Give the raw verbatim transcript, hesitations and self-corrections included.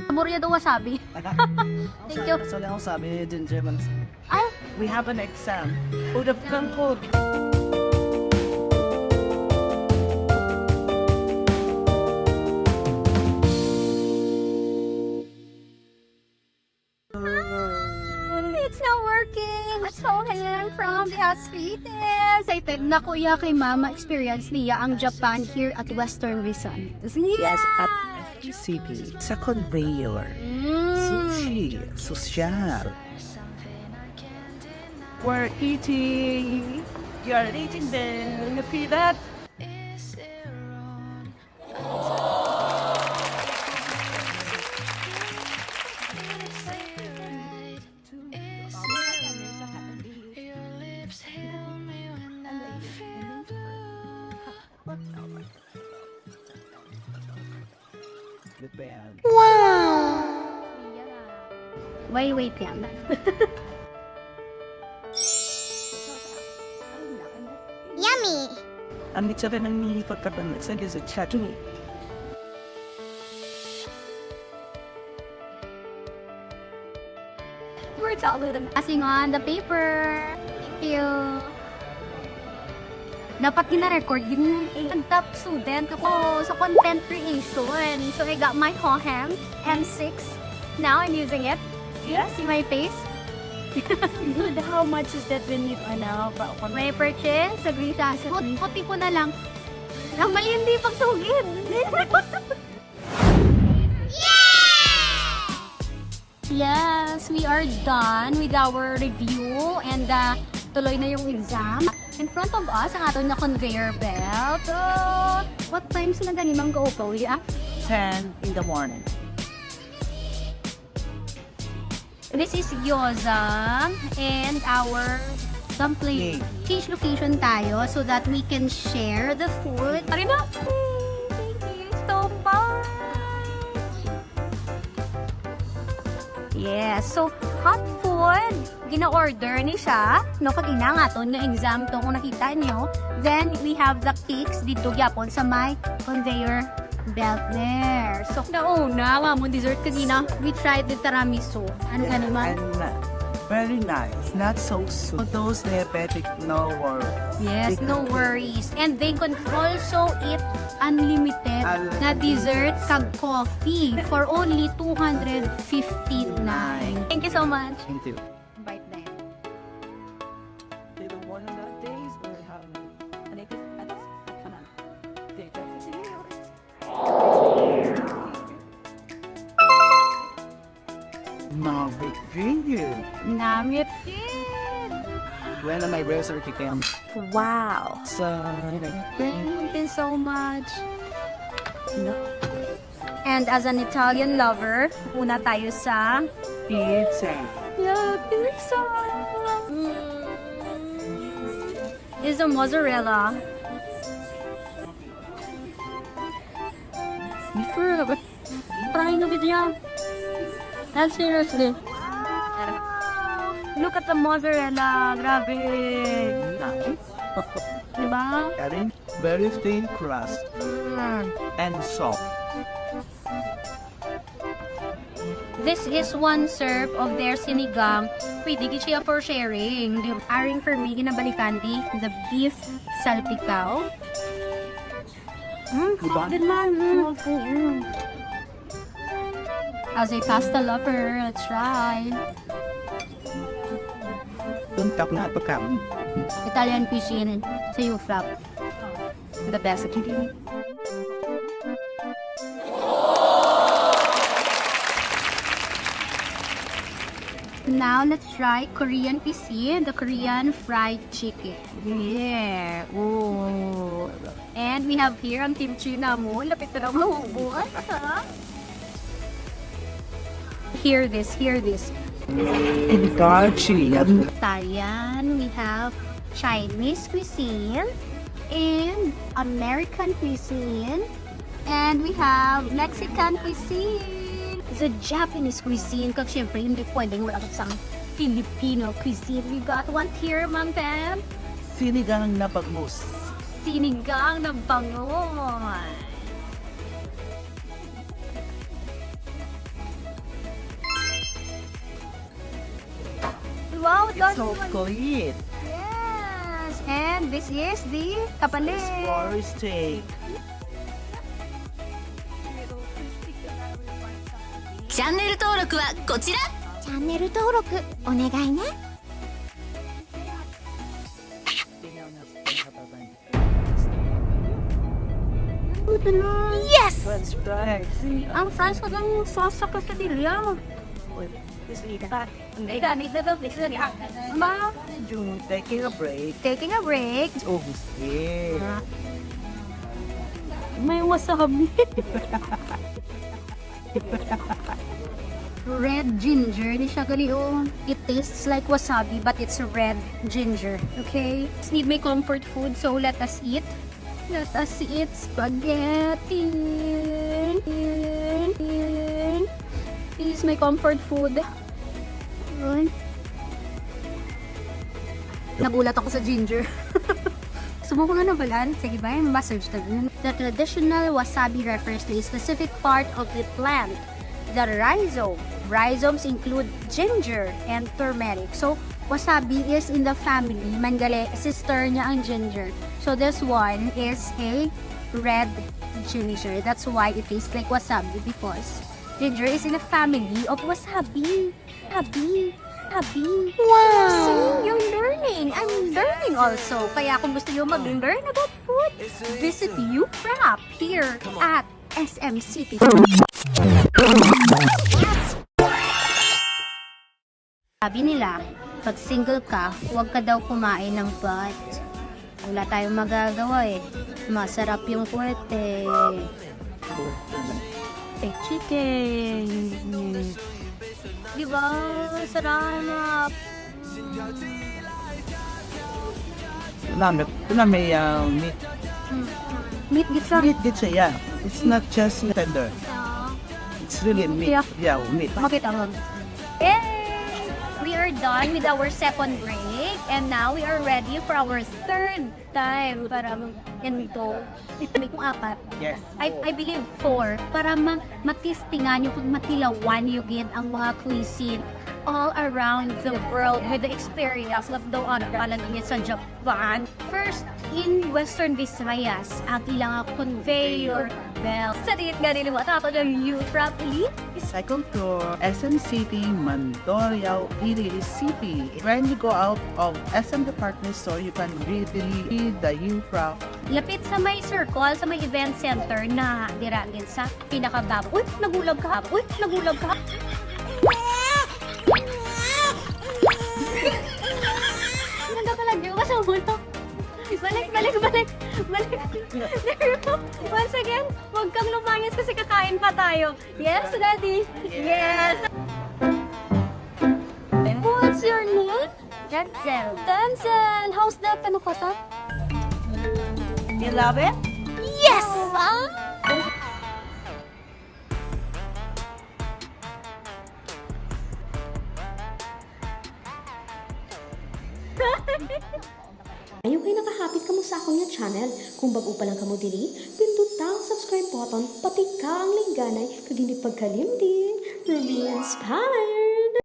Muriya daw wasabi. Thank you. Sorry, ako sabi, Ginger man. Ay! We have an exam. Who the fuck would? It's not working. Let's call him from the hospital. Excited na, kuya, kay mama experience niya ang Japan here at Western Rizal. Yes, at City. Sa conveyor. Mm. Sushi. Sosyal. We're eating. You're eating the, you feel that? Wow! Wait, wait lang. Yummy! Ang litsura ng nilipot ka ba sa dessert sa akin? We're talking passing on the paper. Thank you. Dapat gina-record din ang top student ako sa content creation. So, I got my Hohem M six. Now, I'm using it. See? See my face? Good. How much is that when you, ano, pa, May purchase, agree sa akin. Put-, puti ko na lang. Ang mali hindi pagsugid. Yes, we are done with our review and, uh, tuloy na yung exam. In front of us, ang aton nga conveyor belt. Uh, what time sila gani, Ma'am Gaupaw, ya? Ten in the morning. This is gyoza and our dumpling. Yay. Change location tayo so that we can share the food. Tara na! Thank you so much! Yes. So, hot food, gina-order ni siya. No, kag ina nga aton nga exam to kung nakita nyo. Then, we have the cakes dito gyapon sa may conveyor belt there. So, nauna, wa mo dessert kanina. We tried the tiramisu. Ano, ano, ma'am? And, uh, very nice. Not so sweet. For those diabetic, no worries. Yes, no worries. And they can also eat unlimited na dessert kag coffee for only two hundred fifty-nine. Thank you so much. Thank you. Bite na yan. They were born on that days where, um, and it just, I just, I cannot. They just, Namit din. Namit din. When am I rest or chicken? Wow. So, thank you so much. No. And as an Italian lover, una tayo sa pizza. Yeah, pizza. Mm. Is a mozzarella. Try na gid niya. And seriously. Look at the mozzarella. Grabe. Diba? Very thin crust. Mm. And soft. This is one serve of their sinigang. Pwede gid siya for sharing. Aring for me, ginabalikan di the beef salpicao. Mm, diba? Soft din man. Mm. Mm. As a pasta lover, let's try. Tuntak na pagkaon. Italian cuisine sa U F L A P. The best. Now, let's try Korean cuisine, the Korean fried chicken. Yeah. Ooh. And we have here ang kimchi namon. Lapit na lang maubos, ha? Hear this, hear this. Italian. Italian, we have Chinese cuisine and American cuisine, and we have Mexican cuisine. The Japanese cuisine, kag syempre, hindi pwedeng wala sang Filipino cuisine. We got one here, Ma'am Pam. Sinigang na bangus. Sinigang na bangus. Wow, It's so clean. Yes. And this is the kapalit. Explore steak. チャンネル登録はこちら。チャンネル登録お願いね。 Yes! French fries. Ang fries ko ng sauce sa quesadilla. This is May gamit na to. Gusto niya. Ma, June taking a break. Taking a break. It's almost here. May wasabi. Red ginger ni siya gali, oh. It tastes like wasabi, but it's red ginger. Okay? Just need my comfort food, so let us eat. Let us eat spaghetti. This is my comfort food. Yun. Nagulat ako sa ginger. Subukan ko na balan. Sige ba? Massage na. The traditional wasabi refers to a specific part of the plant, the rhizome. Rhizomes include ginger and turmeric. So, wasabi is in the family. Man gali, sister niya ang ginger. So, this one is a red ginger. That's why it tastes like wasabi, because ginger is in the family of wasabi. Habi. Habi. Wow! See, you're learning. I'm learning also. Kaya kung gusto nyo mag-learn about food, visit Ufrap here at S M City. Sabi nila, pag single ka, huwag ka daw kumain ng butt. Wala tayong magagawa eh. Masarap yung puwet eh. Eh, chicken. Di ba? Sarap. Lamit. Ito na may uh, meat. Meat gid sa. Meat gid siya, yeah. It's not just tender. It's really meat. Yeah. Yeah, meat. Makita mo. Yay! We are done with our second break and now we are ready for our third time para mag-endo. May kung apat. Yes. I, I believe four para ma matistingan nyo kag matilawan nyo gid ang mga cuisine all around the world with the experience. What daw ano pala niya sa Japan. First, in Western Visayas, ang ilang conveyor belt. Sa diit nga niliwat ako ng Ufrap Elite. Second floor, S M City, Mandaluyong, Ililoy City. When you go out of S M department store, you can really see the Ufrap. Lapit sa may circle, sa may event center na dira gid sa pinakabab. Uy, nagulag ka. Uy, nagulag ka. Nanda ka lagi. Basta mo to. Balik, balik, balik. Balik. There you go. Once again, huwag kang lumayas kasi kakain pa tayo. Yes, Daddy? Yes. What's your name? Denzel. Denzel, how's that? Ano ka sa? You love it? Yes! Ayo kay nakahapit kamo sa akon nga channel. Kung bag-o pa lang kamo diri, pinduta ang subscribe button, patika ang lingganay, kag hindi pagkalimti, remain inspired!